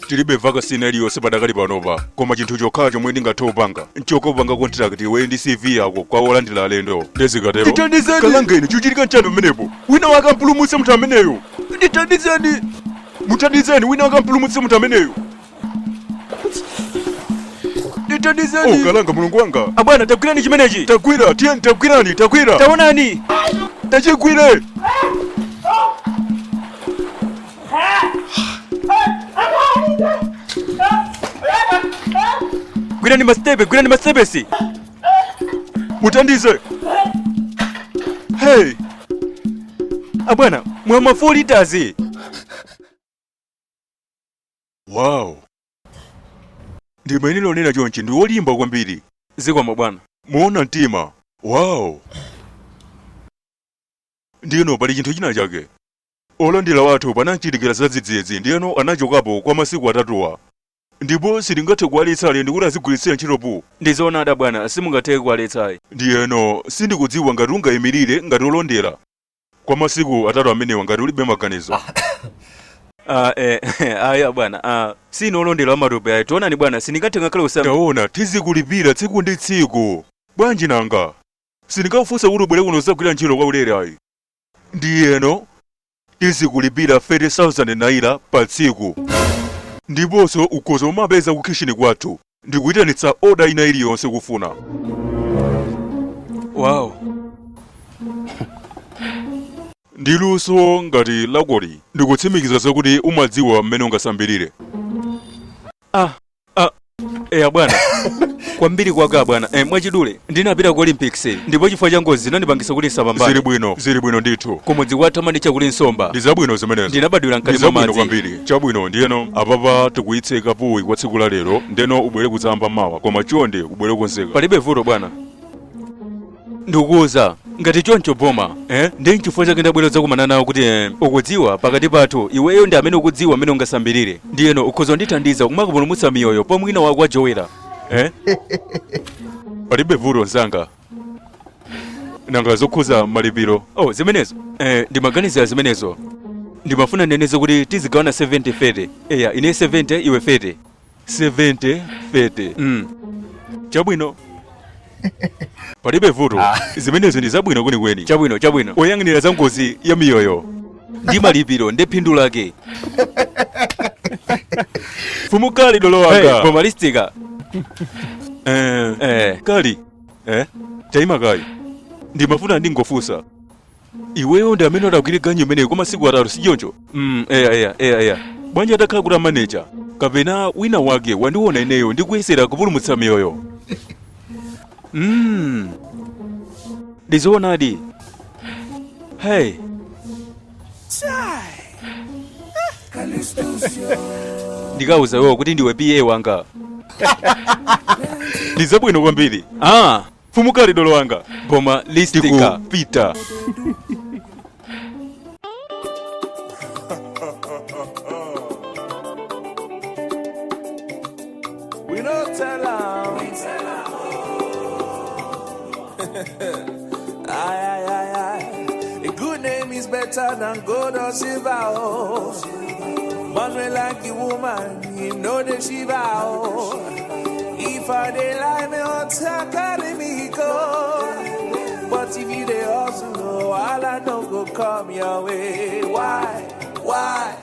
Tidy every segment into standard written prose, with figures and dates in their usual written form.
Tilibe vacancy ina iliyonse padakali panopa, koma chinthu chokhala chomwe ndingathe kupanga nchokupanga contract iwe ndi CV yako kwa olandira alendo. Ndezikatero. Ndithandizeni. Kalangeni, chuchitika nchani pamenepo? Wina wake ampulumutse munthu ameneyo. Ndithandizeni. Muthandizeni, wina wake ampulumutse munthu ameneyo. Ndithandizeni. Oh, kalanga mulungu wanga. Abwana, tagwirani chimenechi. Tagwira, tiyeni, tagwirani, tagwira. Taonani. Tachigwire. Gwirani masitepe, gwirani masitepesi. Muthandize. Hey. Abwana, mwamwa 4 liters. Wow. Ndimayenera kunena chonchi, ndi wolimba kwambiri. Zikomo bwana. Muona mtima. Wow. Ndiyeno pali chinthu china chake. Olandira wathu panamchitikira zadzidzidzi, ndiyeno anachokapo kwa masiku atatuwa. Ndipo sitingathe kuwaletsa alendo kuti azigwiritsira ntchito pool. Ndizoonadi bwana, simungathe kuwaletsayi. Ndiyeno sindikudziwa ngati ungayimirire ngati olondera kwa masiku atatu amenewa ngati ulibe maganizo. Aya bwana, sine olondera wamatope ayi. Taonani bwana, sindingathe ngakhale kusamba. Taona, tizikulipira tsiku ndi tsiku. Bwanji nanga? Sindingakufunse kuti ubwere kuno udzagwira ntchito kwa ulere ayi. Ndiyeno tizikulipira 30,000 naira pa tsiku. Ndiponso ukhoza umapeza ku kitchen kwathu ndikuyitanitsa oda ina iliyonse kufuna. Wow. Ndi luso ngati lakoli ndikutsimikiza zakuti umadziwa mmene ungasambirire. Eya bwana. Kwambiri kwaka bwana. Mwachidule ndinapita ku Olympics ndipo chifukwa cha ngozi zinandipangisa kuti nsapambane. Zili bwino, zili bwino ndithu. Kumudzi kwathu amanditcha kuti nsomba. Ndi zabwino zimenezo. Ndinabadwira Ndi mkati mwa zabwino madzi. kwambiri. Chabwino, ndiyeno apapa tikuyitseka pool kwa tsiku la lero, ndeno ubwere kudzayamba mawa, koma chonde ubwere konzeka. Palibe vuto bwana. Ndikukuwuza ngati choncho boma, eh? Ndi nchifukwa chake ndabwera kudzakumana nawo kuti ukudziwa pakati pathu iweyo ndi amene ukudziwa amene ungasambirire, ndiyeno ukhoza kundithandiza kumakapulumutsa miyoyo pomwe wina wako wajowera, eh? Palibe vuto mzanga. Nanga zokhuza malipiro? Oh, zimenezo, ndimaganizira zimenezo. Ndimafuna ndinene kuti tizigawana 70-30. Eya, ine 70 iwe 30. 70 30. Chabwino, palibe vuto. Zimenezo ndi zabwino kwenikweni. Chabwino, chabwino. Oyang'anira za ngozi ya miyoyo ndi malipiro ndi phindu lake. Mfumu kali dolo wanga. Hey, bomalistika. Kali, taima kayi, ndimafuna ndingofunsa, iweyo ndi amene udagwira ganyu imeneyi kwa masiku atatu, si choncho? Eya, eya, eya, eya. Bwanji atakhala kuti amaneja kapena wina wake wandiona ineyo ndikuyesera kupulumutsa miyoyo? Ndizoonadi. Hey. Ndikauza iwewo kuti ndiwe PA wanga. Ndi zabwino kwambiri. Mfumu kali dolo wanga. Boma listika. Tikupita. We no tell 'em. Aye, aye, aye, aye. A good name is better than gold or silver. Oh. Man we like the woman, him know the shiva. Oh. If I dey lie, me want to carry me go. But if you dey hustle, no, all I know go come your way. Why? Why?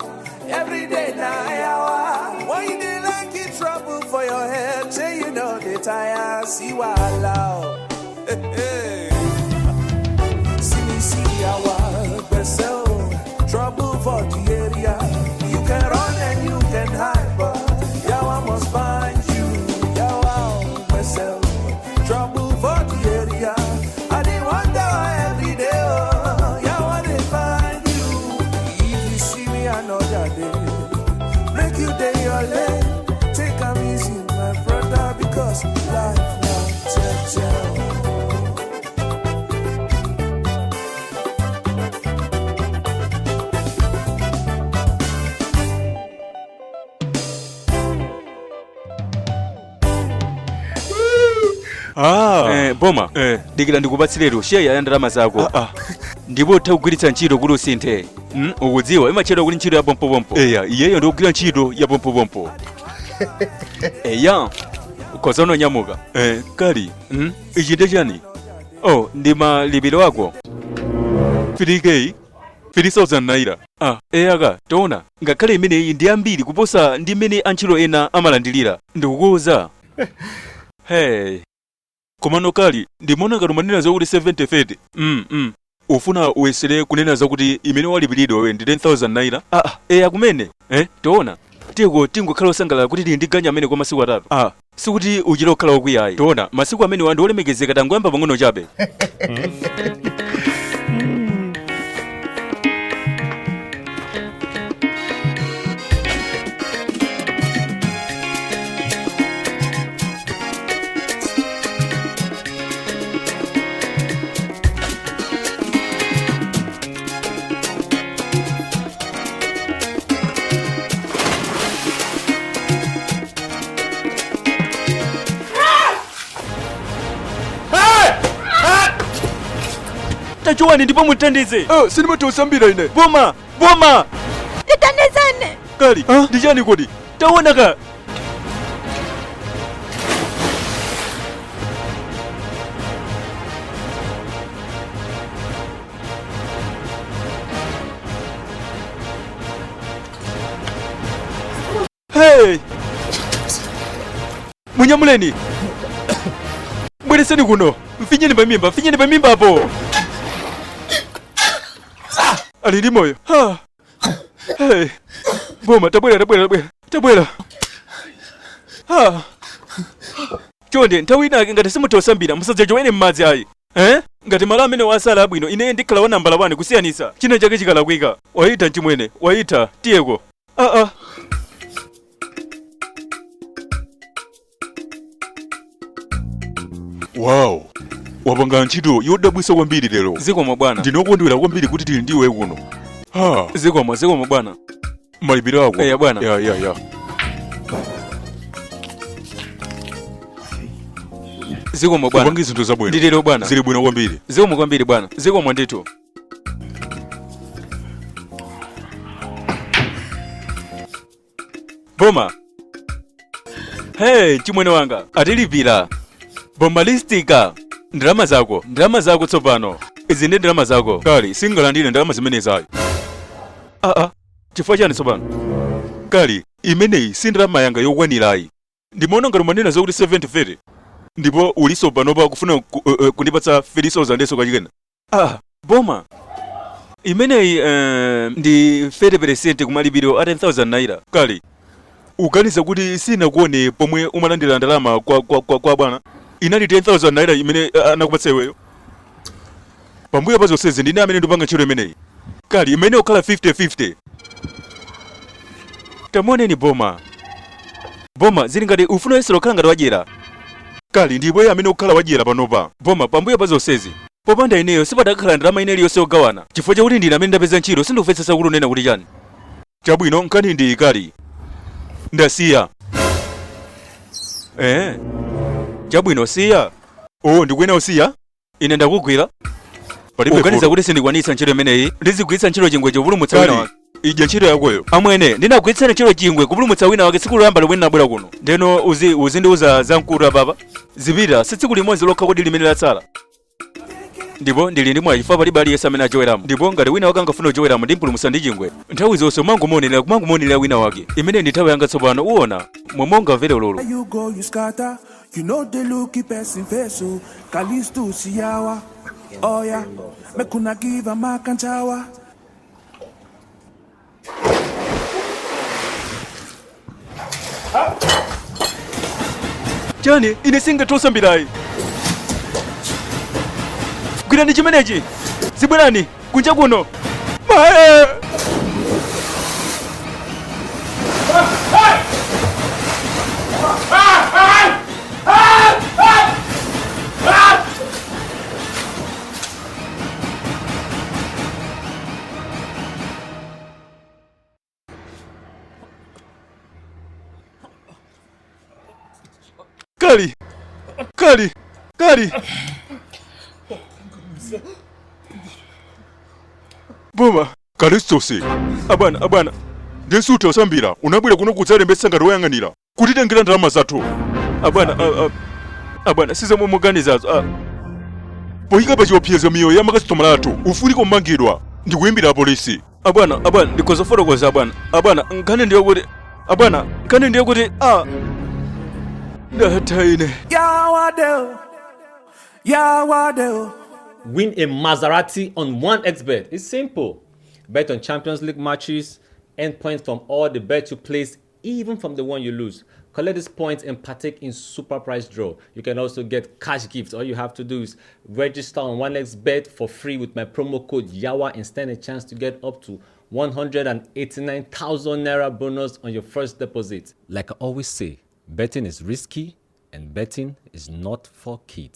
Every day now, yawa. Why you dey like it trouble for your head? Say you know the tire, see wahala. Hey, hey. See me, see our vessel. Trouble for the area. You can run and you can hide, but Yawa must find you. Yawa vessel. Trouble for the area. I didn't wonder why every day. Oh, Yawa they find you. If you see me another day, make you day your lane. Take 'em easy, my brother, because life not tell. Boma. Dikira ndikupatsiretu share ya ndalama zako. Ndipo utha kugwiritsa ntchito kuti usinthe. Ukudziwa imatchedwa kuti ntchito ya pompopompo. Eya, iyeyo ndikugwira ntchito ya pompopompo. Eya, ukhoza unonyamuka. Kali, ichi ndi chani? Oh, ndi malipiro ako. 3K, 3000 naira. Ah, eyaka, taona, ngakhale imeneyi ndi ambiri kuposa ndi imene antchito ena amalandilira. Ndikukuwuza. Hey. Komano kali, ndimaona ngati umanena zakuti 70-30. Ufuna uyesere kunena zakuti imene walipiridwa wewe ndi 10,000 naira? Ah, eya kumene. Taona. Tiko tingokhala osangalala kuti tili ndi ganya amene kwa masiku atatu. Ah, sikuti uchite kukhala wokwiya. Taona, masiku amene ndi olemekezeka tangoyamba pang'ono chabe. Tachuwani ndipo muthandize. Sindimatha kusambira ine. Boma, boma. Tithandizeni. Kali, ndi chani kodi? Taona ka. Hey! Munyamuleni. Bwereseni kuno. Mfinyeni pamimba, mfinyeni pamimba apo. Ali ndi moyo. Ha. Hey. Boma, tabwera, tabwera, tabwera. Tabwera. Ha. Chonde, nthawi ina ngati simutha kusambira, musadzachowere m'madzi ayi. Ngati malo amene wasala abwino, ine ndikhala wa nambala 1 kusiyanitsa. China chake chikalakwika. Waitha mchimwene, waitha, tiyeko. Ah ah. Wow. Wapanga ntchito yodabwitsa kwambiri lero. Zikomo bwana. Ndinokondwera kwambiri kuti tili ndiwe kuno. Ha. Zikomo, zikomo bwana. Malipiro ako. Eya bwana. Ya, ya, ya. Zikomo bwana. Upange zinthu zabwino. Ndilero bwana. Zili bwino kwambiri. Zikomo kwambiri bwana. Zikomo ndithu. Boma. Hey, chimwene wanga, atilipira. Bomalistika. Ndalama zako, ndalama zako tsopano. Izi ndi ndalama zako. Kali, singalandire ndalama zimene ayi. Ah ah. Chifukwa chani tsopano? Kali, imeneyi si ndalama yanga yokwanirayi. Ndimaona ngati umanena zakuti 70-30. Ndipo uliso panopa kufuna kundipatsa 30,000 ndeso kachikena. Ah, boma. Imeneyi ndi 30% kumalipiro a 10,000 naira. Kali, uganiza kuti sinakuone pomwe umalandira ndalama kwa bwana. Inali 10,000 naira imene anakupatsa iweyo. Pambuyo pa zonsezi ndine amene ndipanga ntchito imeneyi. Kali, imene ukhala 50-50. Tamuoneni boma. Boma zili ngati ufuna yesero kukhala ngati wadyera. Kali, ndipo iye amene ukhala wadyera panopa. Boma, pambuyo pa zonsezi. Popanda ineyo sipadakhala ndalama ine iliyonse yogawana. Chifukwa chakuti ndine amene ndapeza ntchito sindikufetsetsa kuti unena kuti chani. Chabwino, nkhani ndi kali. Ndasiya. Chabwino, siya. Oh, ndikuyena usiya? Ine ndakugwira. Uganiza kuti sindikwanitsa ntchito imeneyi, ndizigwiritsa ntchito chingwe chopulumutsa wina wake. Ija ntchito yakoyo. Amwene, ndinagwiritsa ntchito chingwe kupulumutsa wina wake tsiku loyamba lomwe ndinabwera kuno. Ndeno uzindiuza za mkutu apapa. Zipita, si tsiku limodzi lokha kodi limene latsala. Ndipo ndili ndi mwayi chifukwa palibe aliyense amene achoweramo. Ndipo ngati wina wake angafuna kuchoweramo ndimpulumutsa ndi chingwe. Nthawi zonse umangomuonera wina wake. Imene ndi nthawi yanga tsopano, uwona. Momwe ungamvere ululu. You go, you scatter. You know they look person face, so Kalisto siyawa. Oh yeah, me kuna give a makanchawa. Chani, ine singatosambirayi. Gwirani chimenechi. Zibwerani, kunja kuno. Mae! Kali! Kali! Kali! Boma. Kalistosi. Abwana, abwana. Ndiye sutha kusambira, unabwera kuno kudzalembetsa ngati woyang'anira kutitengera ndalama zathu. Abwana, abwana, sizomwe muganizazo. Poyika pa chiopsezo miyoyo ya makasitomala athu, ufunika kumangidwa ndikuyimbira apolisi. Abwana, abwana, ndikuzofotokoza abwana. Abwana, nkhani ndiyo kuti, abwana, nkhani ndiyo kuti ndatha ine. Yawadeo, Yawadeo. Win a Maserati on 1xBet. It's simple. Bet on Champions League matches, earn points from all the bets you place, even from the one you lose. Collect these points and partake in super prize draw. You can also get cash gifts. All you have to do is register on 1xBet for free with my promo code YAWA and stand a chance to get up to 189,000 naira bonus on your first deposit. Like I always say, betting is risky and betting is not for kids.